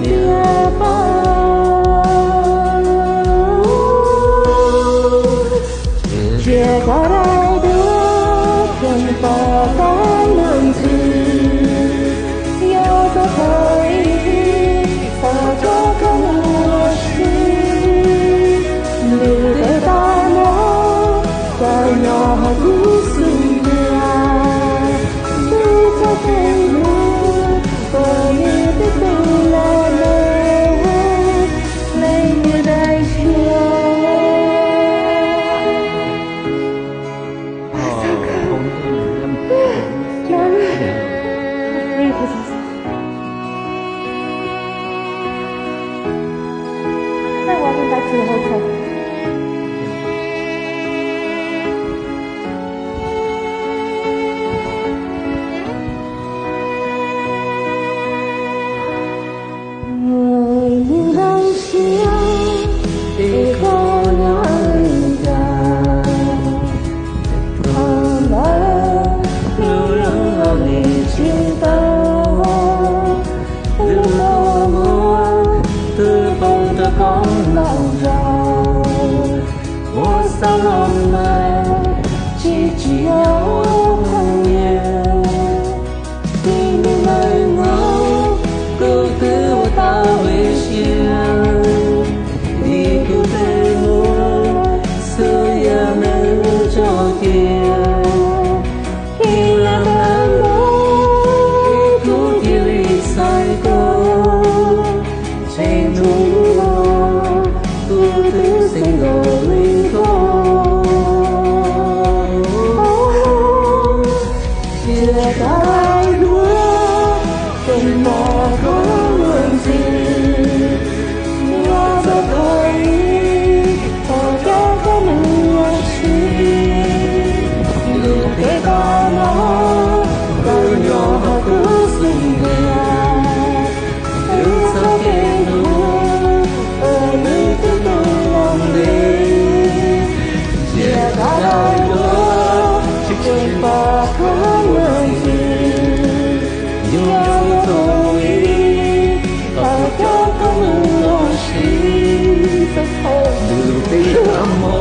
Cia pab, cia pab dai duab, tseem pab koj leej twg, yog tau pab ib, pab koj koj mus ua si, lwm tes tag no, koj nyob hauv kuv xub ntiag, twb txog kev hlub, koj nws twb tu los lawm, leej twg dai siab. Nws dai siab es koj nyob li cas, thaum ntawd lub hlwb los nim tsis tau, lub kua muag twb poob rau koj ntaub ntawv, ua xav los mas tsis tsim nyog ua phooj ywg. Txij hnub ntawd los kuv twb ua tau li siab, vim kuv twb muab xub yam nws tso cia. Ib los ntawm no kuv cia li xaiv koj, ntshe hnub no kuv twb xeeb nkaus li koj. Cia pab dai duab, tseem pab koj leej twg, yog tau pab ib, pab koj koj mus ua si, lwm tes tag no, koj nyob hauv kuv xub ntiag, twb txog kev hlub, nws twb tu los ntev. Cia pab dai duab, tseem pab koj leej twg, yog tau pab ib, pab koj koj mus ua si, lwm tes tag no,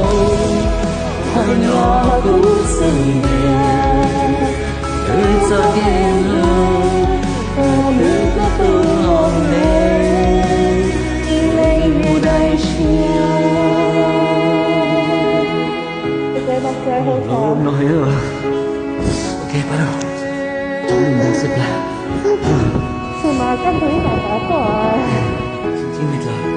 koj nyob hauv kuv xub ntiag, twb txog kev hlub, nws twb tu los ntev, leej twg dai siab. Ua no heev. Ok, pab, tso mus ntag xwb plag. Xwb mas koj tus ib pab pab koj. Tsis ntseeg li cas.